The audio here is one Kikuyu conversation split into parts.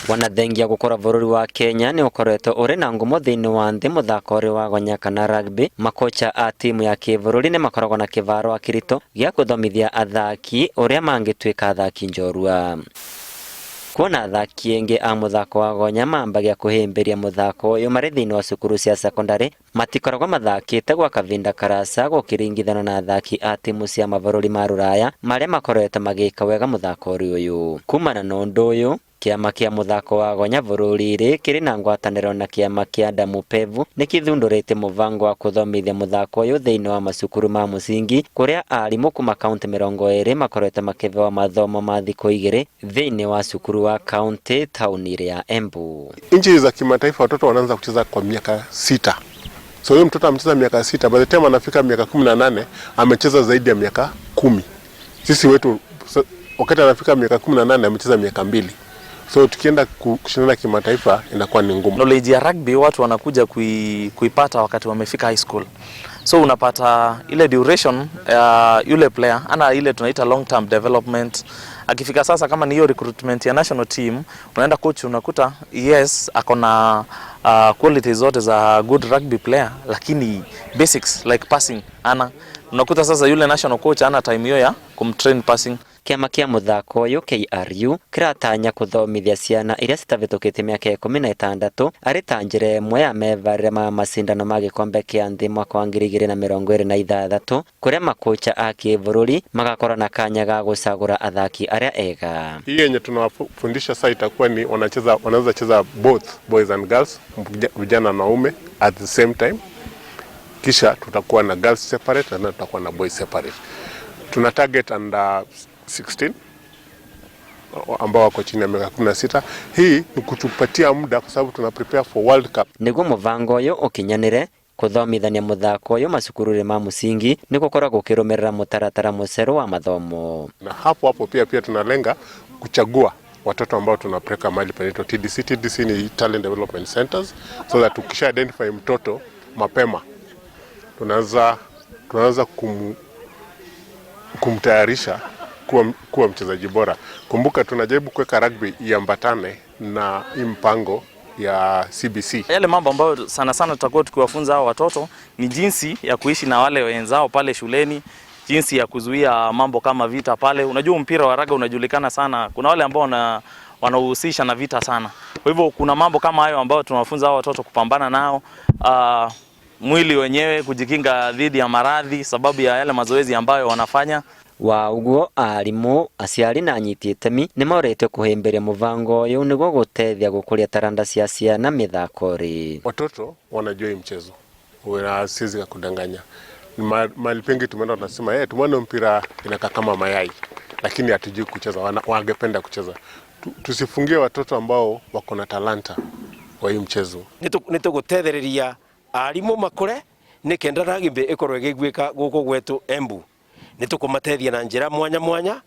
Wona thengia gũkorwo bũrũri wa Kenya nĩ ũkoretwo ũrĩ na ngumo thĩinĩ wa nthĩ mũthako ũrĩ wa gonya kana rugby, makocha a timu ya kĩbũrũri nĩ makoragwo na kĩbarũa kĩritũ gĩa gũthomithia athaki ũrĩa mangĩtuĩka athaki njorua. Kuona athaki aingĩ a mũthako wa gonya mambagia kũhĩmbĩria mũthako ũyũ marĩ thĩinĩ wa cukuru cia sekondarĩ, matikoragwo mathakĩte gwa kavinda karasa gũkĩringithanio na athaki a timu cia mabũrũri ma rũraya marĩa makoretwo magĩka wega mũthako ũyũ. Kumana na ũndũ ũyũ, kĩama kĩa mũthako wa gonya bũrũri-rĩ kĩrĩ na ngwatanĩro na kĩama kĩa Damu Pevu nĩ kĩthundũrĩte mũbango wa kũthomithia mũthako ũyũ thĩinĩ wa macukuru ma mũcingi kũrĩa arimũ kuma kaunti 20 makoretwo makĩhewa mathomo ma thikũ 2 thĩinĩ wa cukuru wa kaunti taũni ya Embu. Nchi za kimataifa watoto wanaanza kucheza kwa miaka 6. So huyo mtoto amecheza miaka 6, by the time anafika miaka 18 amecheza zaidi ya miaka 10. Sisi wetu wakati anafika miaka 18 amecheza miaka 2. So tukienda kushindana kimataifa inakuwa ni ngumu. Knowledge ya rugby watu wanakuja kuipata wakati wamefika high school. So unapata ile duration ya yule player ana ile tunaita long term development. Akifika sasa kama ni hiyo recruitment ya national team, unaenda coach unakuta yes akona qualities zote za good rugby player, lakini basics like passing ana. Unakuta sasa yule national coach ana time hiyo ya kumtrain passing. Kĩama kĩa mũthako ũyũ KRU kĩratanya kũthomithia ciana iria citavĩtũkĩtie mĩaka 16 arĩ ta njĩra ĩmwe ya mebarĩra ma macindano ma gĩkombe kĩa nthĩ mwaka wa 2026 kũrĩa makocha a kĩbũrũri magakorwo na kanya ga gũcagũra athaki arĩa ega. Hii yenye tunawafundisha sasa itakuwa ni wanacheza, wanaweza cheza both boys and girls, vijana na wanaume at the same time. Kisha tutakuwa na girls separate na tutakuwa na boys separate. Tuna target under 16 ambao wako chini ya miaka 16. Hii ni kutupatia muda kwa sababu tuna prepare for World Cup. Nĩguo mũbango ũyũ ũkinyanĩre, kũthomithania mũthako ũyũ macukuru-inĩ ma mũsingi nĩ gũkoragwo gũkĩrũmĩrĩra mũtaratara mũcerũ wa mathomo. Na hapo hapo pia tunalenga kuchagua watoto ambao tunapeleka mahali panaitwa TDC. TDC ni Talent Development Centers, so that ukisha identify mtoto mapema tunaweza kumtayarisha kuwa mchezaji bora. Kumbuka tunajaribu kuweka rugby iambatane na hii mpango ya CBC. Yale mambo ambayo sana sana tutakuwa tukiwafunza hao watoto ni jinsi ya kuishi na wale wenzao pale shuleni, jinsi ya kuzuia mambo kama vita pale. Unajua mpira wa raga unajulikana sana, kuna wale ambao wanahusisha na vita sana. Kwa hivyo kuna mambo kama hayo ambayo tunawafunza hao watoto kupambana nao, mwili wenyewe kujikinga dhidi ya maradhi sababu ya yale mazoezi ambayo wanafanya. Wa ũguo arimũ, aciari na anyiti itemi nĩ morĩtio kũhĩmbĩria mũbango ũyũ nĩguo gũteithia gũkũria taranda cia ciana mĩthako-rĩ. Watoto wanajua hii mchezo, na siwezi kudanganya. Mahali pengi tumeenda tunasema tumeona mpira inakaa kama mayai, lakini hatujui kucheza, wangependa kucheza. Tusifungie watoto ambao wako na talanta wa hii mchezo. Nĩ tũgũtethereria arimũ makũre nĩ kenda rugby ĩkorwo ĩgĩiguĩka gũkũ gwetu Embu. Nĩ tũkũmateithia na njĩra mwanya mwanya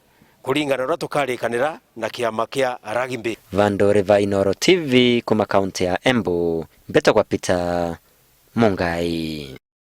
kũringana na ũrĩa tũkarĩkanĩra na kĩama kĩa rugby. Vandore va Inooro TV kuma kaunti ya Embu, mbetagwa Peter Mungai.